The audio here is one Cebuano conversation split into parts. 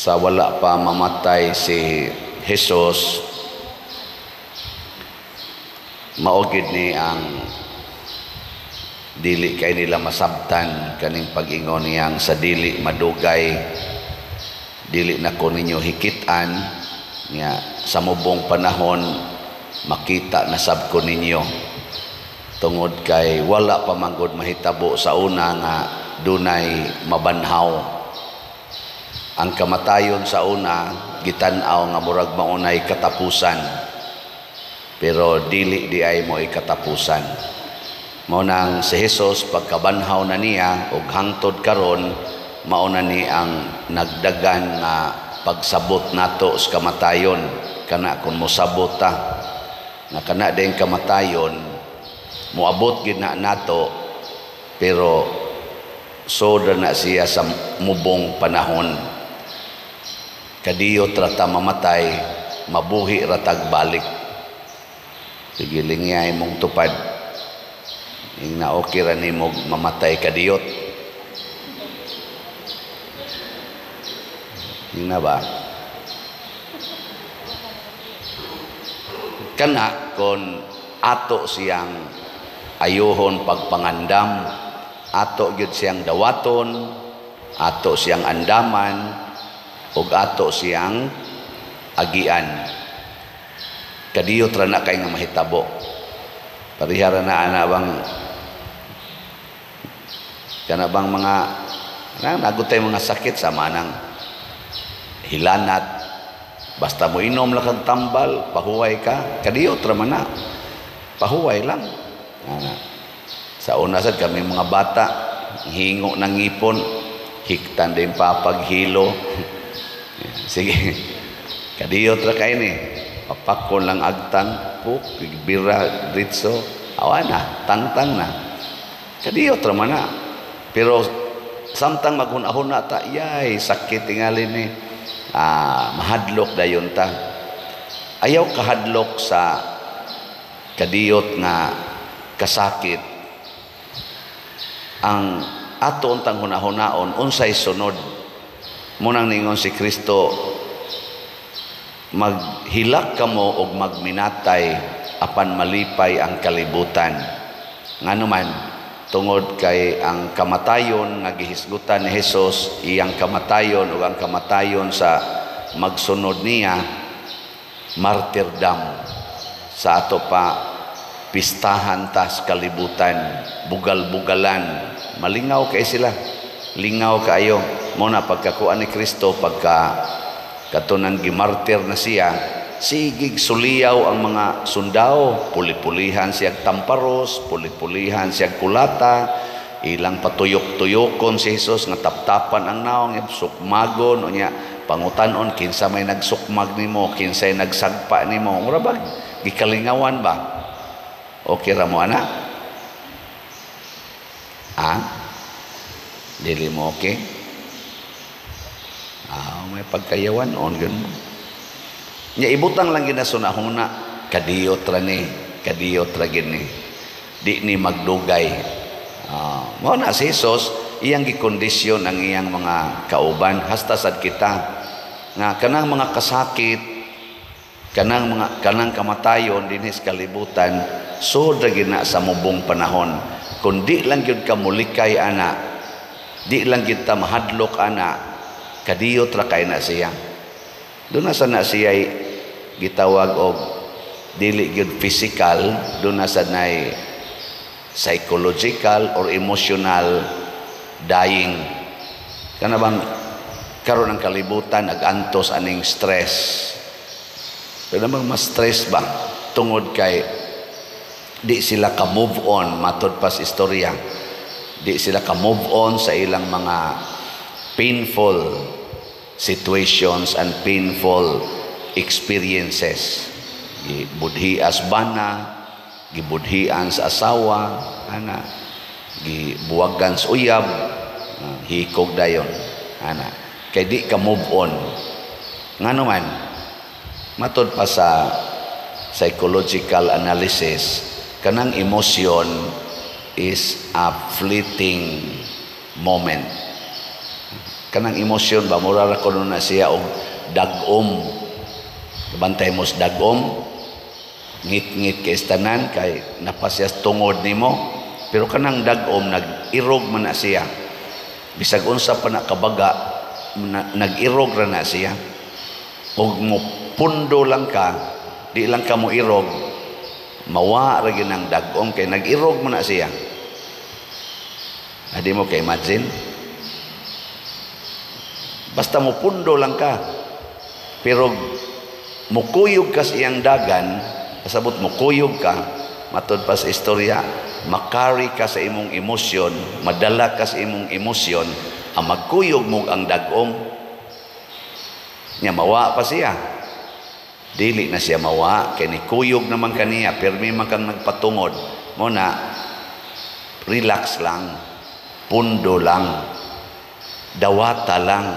Sa wala pa mamatay si Jesus, mao gid ni ang dili kay nila masabtan kaning pag-ingon niyang sa dili madugay dili na ko ninyo hikit-an niya, sa mubong panahon makita na sab ko ninyo, tungod kay wala pa manggod mahitabo sa una nga dunay mabanhaw. Ang kamatayon sa una gitan-aw nga murag maunay katapusan, pero dili di ay mo katapusan. Mao nang si Jesus, pagkabanhaw na niya ug hangtod karon, mao na ni ang nagdagan nga pagsabot nato sa kamatayon, kana kung mosabot ta nga kana din kamatayon moabot gid na nato, pero soda na siya sa mubong panahon. Kadiyot ra ta mamatay, mabuhi ra tag balik. Sige, lingyay mong tupad. Ing na okay ra nimo mamatay kadiyot. Ing na ba? Kana kon ato siyang ayuhon pagpangandam, ato gyud siyang dawaton, ato siyang andaman, ug ato siyang agian. Kadiyot ra na kay nga mahitabo. Parehara na ana bang kana bang mga nagutay mga sakit sa manang hilanat, basta mo inom lang kag tambal, pahuway ka, kadiyot ra man na, pahuway lang. Ana. Sa una sad kami mga bata, hingo ng ngipon, hiktan din papaghilo. Sige, kadiyot ra kay ni. Papakon lang agtang, puk, bira, ritso, awa na, tangtang na. Kadiyot ra man na. Pero samtang maghuna-huna ta, yay, sakit tingali ni. Mahadlok dayon ta. Ayaw kahadlok sa kadiyot nga kasakit. Ang ato untang hunahunaon, unsay sunod. Munang ningon si Kristo, maghilak kamo og magminatay apan malipay ang kalibutan. Ngano man, tungod kay ang kamatayon nga gihisgutan ni Hesus, iyang kamatayon ug ang kamatayon sa magsunod niya, martyrdom. Sa ato pa pistahan tas kalibutan, bugal-bugalan, malingaw kay sila, lingaw kaayo. Mo na pagkakuan ni Kristo, pagka katunang gimartir na siya, sigig suliyaw ang mga sundao, puli-pulihan siyag tamparos, puli-pulihan siyag kulata, ilang patuyok-tuyokon si Jesus nga taptapan ang naong, sukmagon, unya pangutanon kinsa may nagsukmag nimo, kinsay nagsagpa nimo, mura ba gikalingawan ba? Okay ra mo ana? Ah? Dili mo okay? Ah, may pagkayawan on ganun. Nya ibutang lang ginasunahuna, kadiyot ra ni, kadiyot ra gini. Di ni magdugay. Mao na si Jesus, iyang gikondisyon ang iyang mga kauban hasta sad kita nga kanang mga kasakit, kanang mga kanang kamatayon dinhi sa kalibutan, sud ra gina sa mubong panahon. Kun di lang gyud ka mulikay ana, di lang gyud ta mahadlok ana, kadiyot ra kay na siya. Doon na sa na siya gitawag og dili gyud physical, doon na sa nay psychological or emotional dying. Kana bang karon ang kalibutan nagantos aning stress. Pero namang mas stress ba tungod kay di sila ka move on, matod pa sa istorya. Di sila ka move on sa ilang mga painful situations and painful experiences. Gibudhias bana, gibudhian sa asawa, ana, gibuwagan sa uyab, hikog dayon, ana. Kay di ka move on. Ngano man, matod pa sa psychological analysis, kanang emotion is a fleeting moment. Kanang emosyon ba, mura ra kuno na siya og dag-om. Bantay mo sa dag-om, ngit-ngit kay tanan kay napasya tungod nimo, pero kanang dag-om nag-irog man na siya. Bisag unsa pa na kabaga, nag-irog ra na siya. Og mo pundo lang ka, di lang ka mo irog, mawa ra gyud ang dag-om kay nag-irog man na siya. Adi mo kay imagine? Basta mo pundo lang ka, pero mukuyog ka sa iyang dagan, kasabot mukuyog ka, matod pa sa istorya, makari ka sa imong emosyon, madala ka sa imong emosyon, ang magkuyog mo ang dag-om. Nya mawa pa siya. Dili na siya mawa, kay nikuyog naman kaniya, pirmi man kang nagpatungod. Mo na, relax lang, pundo lang, dawata lang.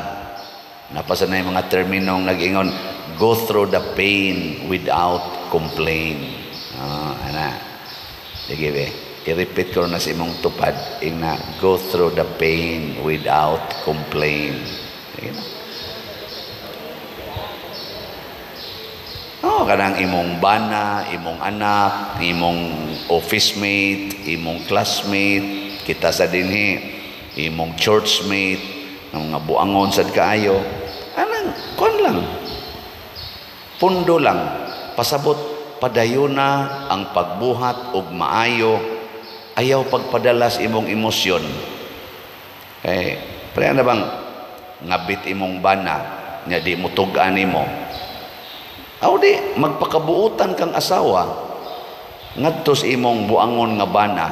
Napasa na yung mga terminong nag-ingon, go through the pain without complain. Ana. Sige be, i-repeat ko na sa imong tupad, ing na, go through the pain without complain. Sige na. Oh, kanang imong bana, imong anak, imong office mate, imong classmate, kita sa dinhi, imong churchmate, ng mga buangon sad kaayo, anang kuan lang, pundo lang, pasabot padayuna ang pagbuhat og maayo, ayaw pagpadalas imong emosyon. Eh, pareha na bang ngabit imong bana, nya di mo tug-an nimo. Aw di magpakabuutan kang asawa ngadto sa imong buangon nga bana.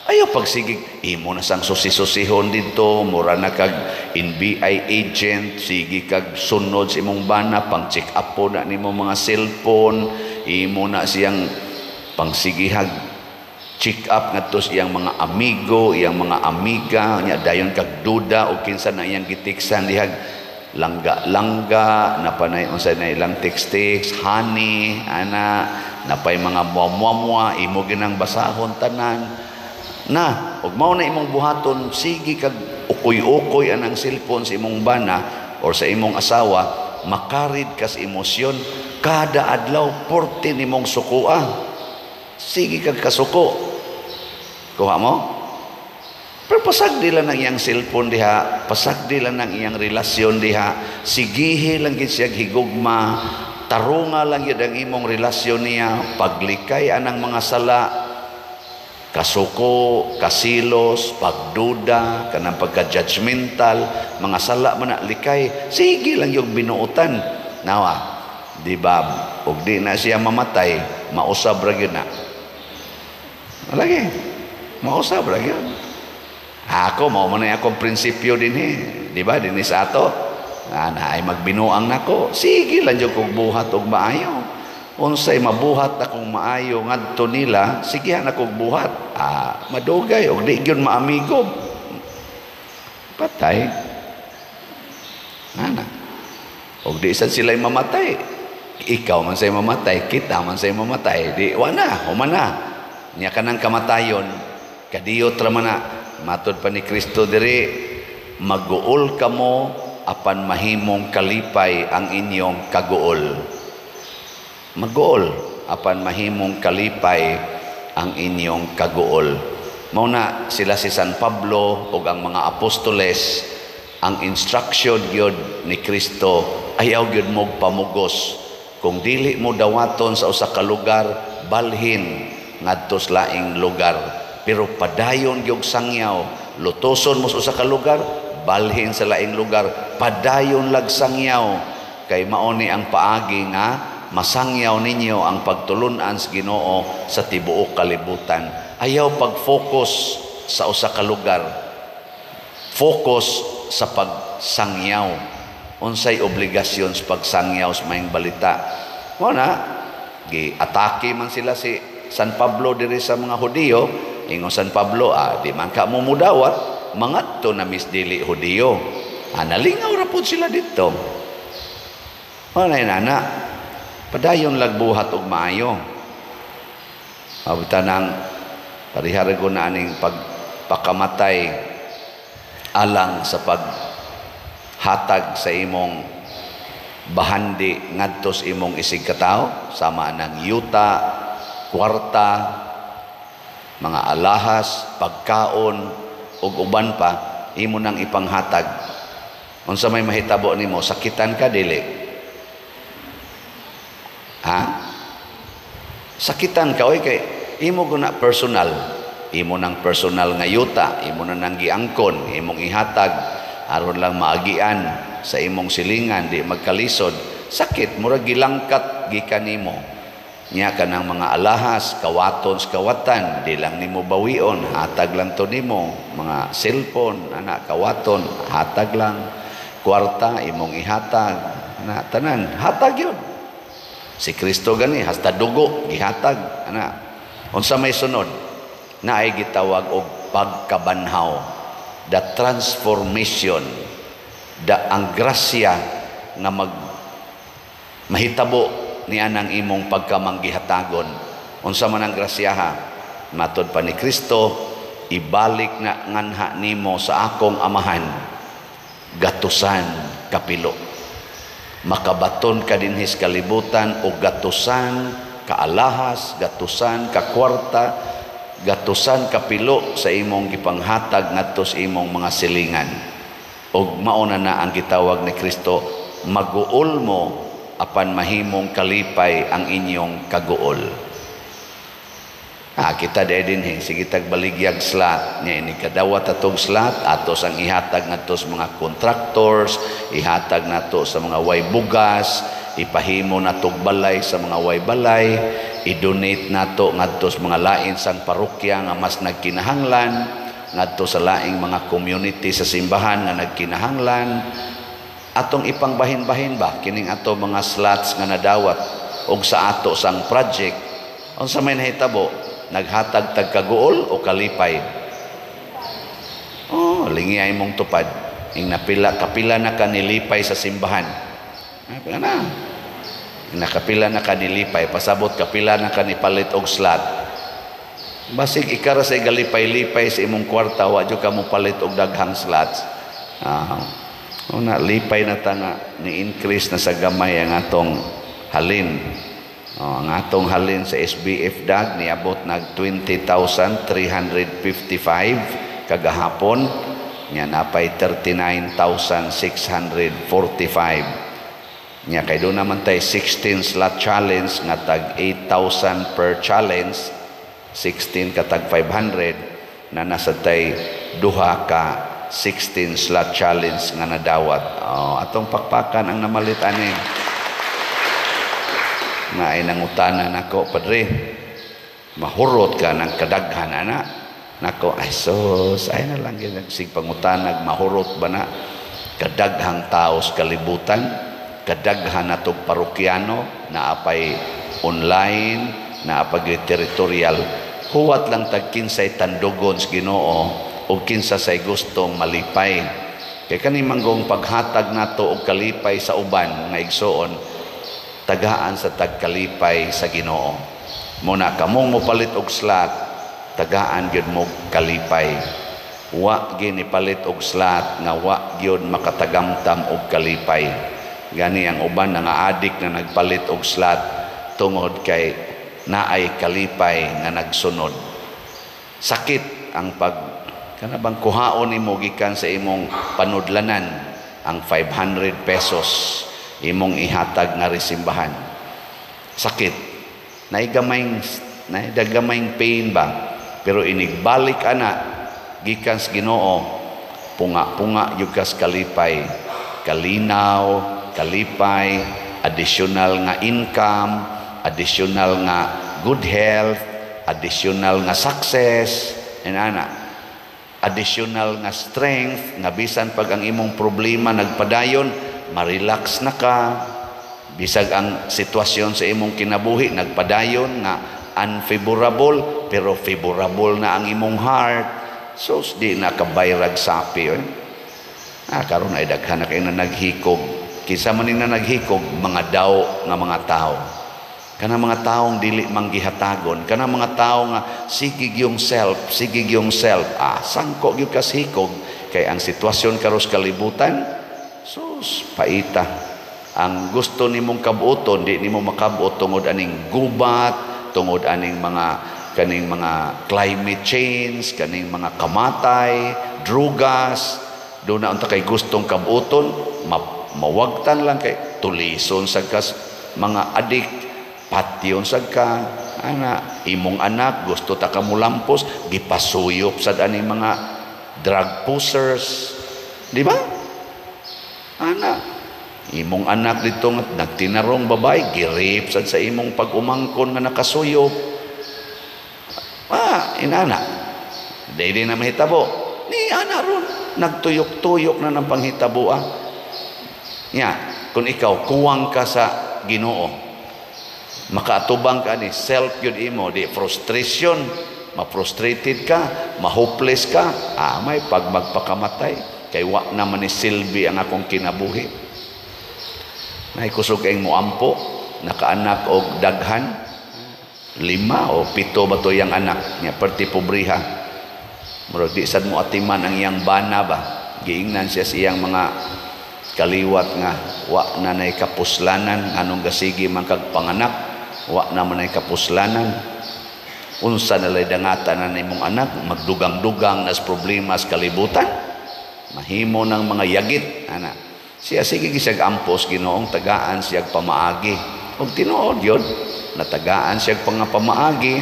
Ayaw pagsigig, imo na sang susi-susihon didto, mura na kag NBI agent, sige kag sunod sa imong bana, pang check up po na nimo mga cellphone, imo na siyang pangsigihag check up ngadto sa iyang mga amigo, iyang mga amiga, nya dayon kag duda og kinsa na iyang gitiksan dihag langga-langga, napanay unsa na ilang text-text, honey, ana, napay mga muwa-muwa, imo ginang basahon tanan. Na, ug mao na imong buhaton, sige kag ukoy-ukoy anang cellphone sa imong bana or sa imong asawa, makarid ka sa emosyon kada adlaw porte nimong sukoa. Sige kag kasuko. Kuha mo? Pero pasagdi lang ang iyang cellphone diha, pasagdi lang ang iyang relasyon diha, sigihi lang gid siya higugma, tarunga lang gyud ang imong relasyon niya, paglikay anang mga sala, kasuko, kasilos, pagduda, kanang pagka-judgmental, mga sala man na likay, sige lang yung binuotan. Nawa, di ba, ug di na siya mamatay, mausab ra gyud na. Lagi, mausab ra gyud. Ako, mao man na akong prinsipyo dinhi, di ba, dinhi sa ato. Na ay magbinuang nako, sige lang jud kog buhat og maayo. Unsay mabuhat akong maayo ngadto nila, sige na kog buhat. Madugay og di gyud maamigo. Patay. Ana. Og di sad sila mamatay. Ikaw man say mamatay, kita man say mamatay. Di wa na, human na. Nya kanang kamatayon, kadiyot ra man na. Matod pa ni Kristo diri, maguol kamo apan mahimong kalipay ang inyong kaguol. Maguol apan mahimong kalipay ang inyong kaguol. Mao na sila si San Pablo ug ang mga apostoles, ang instruction gyud ni Kristo, ayaw gyud mo pamugos. Kung dili mo dawaton sa usa ka lugar, balhin ngadto sa laing lugar. Pero padayon gyud sangyaw, lutoson mo sa usa ka lugar, balhin sa laing lugar, padayon lag sangyaw, kay mao ni ang paagi nga masangyaw ninyo ang pagtulun-an sa Ginoo sa tibuok kalibutan. Ayaw pag-focus sa usa ka lugar. Focus sa pagsangyaw. Unsay obligasyon sa pagsangyaw sa maayong balita? Mao na gi-atake man sila si San Pablo diri sa mga Hudiyo. Ingon San Pablo, di man ka mumudawat, mangadto na mis dili Hudiyo. Nalingaw ra pud sila didto. Mao na inana, padayon lagbuhat og maayo. Abutan ang parihara ko na aning pagpakamatay alang sa hatag sa imong bahandi ngadto sa imong isig katawo, sama ng yuta, kwarta, mga alahas, pagkaon ug uban pa, imo nang ipanghatag. Unsa may mahitabo nimo? Sakitan ka, dili? Ha? Sakitan ka, oy, kay imo guna personal. Imo nang personal nga yuta, imo na nang giangkon, imong ihatag aron lang maagian sa imong silingan, di magkalisod. Sakit, murag gilangkat gikan nimo. Nya kanang mga alahas, kawaton sa kawatan, di lang nimo bawion, hatag lang to nimo. Mga cellphone, ana, kawaton, hatag lang. Kwarta, imong ihatag. Ana, tanan, hatag yun. Si Kristo gani, hasta dugo, gihatag. Ana, unsa may sunod? Naay gitawag og pagkabanhaw. The transformation, the ang grasya nga mag mahitabo ni anang imong pagkamanggihatagon. Unsa man ang grasyaha? Matod pa ni Kristo, ibalik na nganha nimo sa akong Amahan gatusan kapilo. Makabaton ka dinhis kalibutan og gatusan ka alahas, gatusan ka kwarta, gatusan kapilo sa imong gipanghatag ngadto sa imong mga silingan. Og mao na na ang gitawag ni Kristo, maguol mo apan mahimong kalipay ang inyong kaguol. Ah, kita di dinhi, sige tag baligyag slot nya, ini kadawat atong slot atos ang ihatag ngadto sa mga contractors, ihatag nato sa mga way bugas, ipahimo natog balay sa mga way balay, i-donate nato ngadto sa mga lain sang parokya nga mas nagkinahanglan, ngadto sa laing mga community sa simbahan nga nagkinahanglan. Atong ipangbahin-bahin ba kining ato mga slots nga nadawat og sa ato sang project. Unsa may nahitabo? Naghatag tag kaguol o kalipay? Oh, lingi ay mong tupad. Ing napila kapila na ka nilipay sa simbahan. Ay, na. Nakapila na ka nilipay, pasabot kapila na ka nipalit og slot. Basig ikara sa galipay-lipay sa imong kwarta, wa jud ka mo palit og daghang slots. Ah, una, lipay na ta nga ni-increase na sa gamay ang atong halin. Oh, ang atong halin sa SBF DAG niabot nag 20,355 kagahapon, nya napay 39,645. Nya kay doon naman tay 16 slot challenge nga tag 8,000 per challenge, 16 ka tag 500 na nasa tay duha ka 16 slot challenge nga nadawat. Oh, atong pakpakan ang namalit ani. Na ay nangutanan ako, "Padre, mahurot ka ng kadaghan ana?" Nako, ay sus, ay na lang sig pangutanag, mahurot ba na kadaghang tao sa kalibutan, kadaghan na tog parokyano, naapay online, naapay territorial. Huwat lang tag kinsay tandugon sa Ginoo o kinsa say gustong malipay. Kay kani manggong paghatag nato og kalipay sa uban nga igsuon, tagaan sa tagkalipay sa Ginoo. Muna kamong mopalit og slot, tagaan gyud mo kalipay. Wa gini palit og slot nga wa gyud makatagamtam og kalipay. Gani ang uban nga adik na nagpalit og slot tungod kay naay kalipay nga nagsunod. Sakit ang pag kana bang kuhaon nimo gikan sa imong panudlanan ang 500 pesos imong ihatag nga simbahan. Sakit. Naigamaing pain ba? Pero inigbalik ana gikan sa Ginoo, punga-punga gyud kas kalipay, kalinaw, kalipay, additional nga income, additional nga good health, additional nga success, and ana, additional nga strength nga bisan pag ang imong problema nagpadayon, ma-relax na ka. Bisag ang sitwasyon sa imong kinabuhi nagpadayon nga unfavorable, pero favorable na ang imong heart. So di na kabayrag sapi, eh. Ah, karon ay daghan na kayo na naghikog. Kinsa man na naghikog? Mga daw nga mga tao, kana mga taong dili manggihatagon, kana mga tao nga sige yung self, sige yung self. Ah, sangko gyud kas hikog kay ang sitwasyon karos kalibutan. Sus, paita. Ang gusto nimong kabuoton, di nimo makabuot tungod aning gubat, tungod aning mga kaning mga climate change, kaning mga kamatay, drugas. Doon na unta kay gustong kabuoton, mawagtan lang kay tulison sa kas mga adik, patyon sad ka ana. Imong anak gusto ta ka mulampos, gipasuyop sad aning mga drug pushers, di ba ana? Imong anak dito nga nagtinarong babae, gi-rape sad sa imong pag-umangkon nga nakasuyop. Ah, inana dili na mahitabo ni ana. Ron nagtuyok-tuyok na ng panghitabo, ah. Nya kung ikaw kuwang ka sa Ginoo, makaatubang ka ni self yun imo, di frustration, ma-frustrated ka, ma-hopeless ka, ah, may pag magpakamatay kay wa naman ni silbi ang akong kinabuhi. Nay kusog kayong muampo, nakaanak og daghan, lima o pito ba to yang anak niya, perti pobriha. Murag di sad mo atiman ang iyang bana ba. Giingnan siya sa iyang mga kaliwat nga wa na nay kapuslanan, anong gasigi man kag panganak, wa na man ay kapuslanan. Unsa na lay dangatan na nimong anak, magdugang-dugang nas problema sa kalibutan, mahimo ng mga yagit ana. Siya sige siyag ampos, Ginoong tagaan siyag pamaagi. Og tinuod yun, natagaan siyag pamaagi,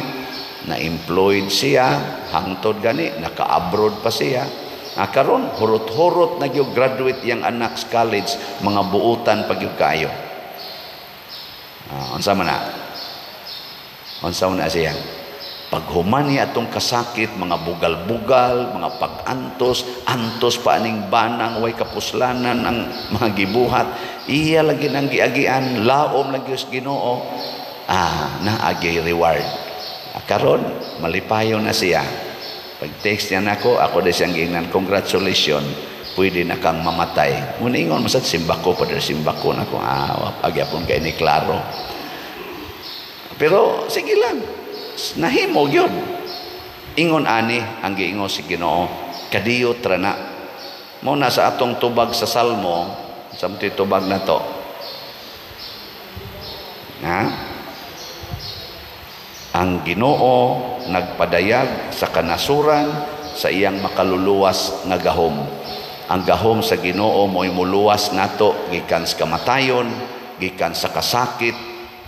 na employed siya hangtod gani naka-abroad pa siya. Ah, karon hurot-hurot na gyud graduate yang anak sa college, mga buutan pag gyud kaayo. Ah, unsa man na? Unsa man na siya? Paghuman niya atong kasakit, mga bugal-bugal, mga pag-antos, antos pa aning banang way kapuslanan ang mga gibuhat, iya lagi nang giagian, laom lagi sa Ginoo, ah, naagay reward. Ah, karon malipayon na siya. Pag text niya nako, ako di siyang giingnan, "Congratulations, pwede na kang mamatay." Muna ingon, masad simbako pa diri, simbako nako, ah, agyapon kay ni klaro. Pero sige lang, nahimo gyud. Ingon ani ang giingon si Ginoo, kadiyot ra na. Mo na sa atong tubag sa Salmo, sa tubag na to. Ha? Ang Ginoo nagpadayag sa kanasuran sa iyang makaluluwas nga gahom. Ang gahom sa Ginoo mo'y muluwas nato gikan sa kamatayon, gikan sa kasakit,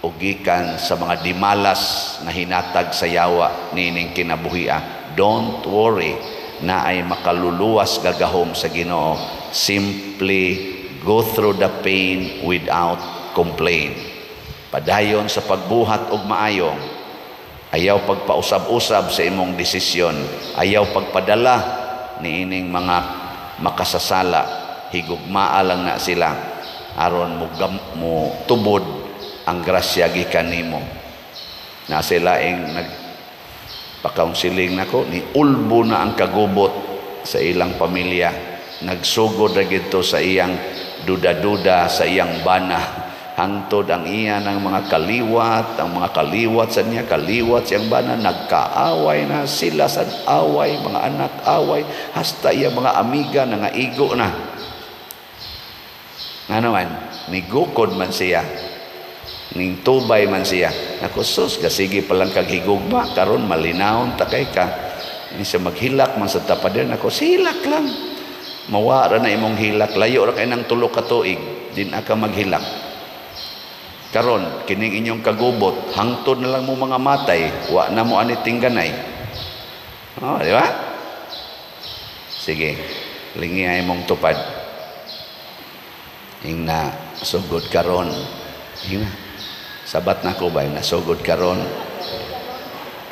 o gikan sa mga dimalas na hinatag sa yawa nining kinabuhia. Don't worry, na ay makaluluwas gagahom sa Ginoo. Simply go through the pain without complaint. Padayon sa pagbuhat og maayo. Ayaw pagpausab-usab sa imong desisyon. Ayaw pagpadala niining mga makasasala. Higugmaa lang na sila aron mo, mo tubod ang grasya gikan nimo. Na sila ing nag pakaunsiling nako, ni ulbo na ang kagubot sa ilang pamilya. Nagsugod ra gidto sa iyang duda-duda sa iyang bana, hangtod ang iya ng mga kaliwat sa niya, kaliwat siyang bana, nagkaaway na sila sa away, mga anak away, hasta iya mga amiga na nga igo na. Nga naman, nigukod man siya, ning tubay man siya. Nako, sus, gasige pa lang kag higugma, karon malinawon ta kay ka. Ini siya maghilak man sa tapader nako, silak lang. Mawara na imong hilak, layo ra kay nang 3 ka tuig, din aka maghilak. Karon kining inyong kagubot, hangtod na lang mo mga matay, wa na mo ani tingganay. Oh, di ba? Sige, lingi ay mong tupad. Ing na sugod karon. Ing na. Sabat na ko ba, nasugod karon.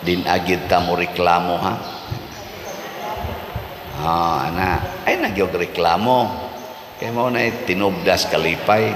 Din agid ta mo reklamo, ha? Ah, ana. Ay nagyog reklamo. Kay mo na tinubdas kalipay.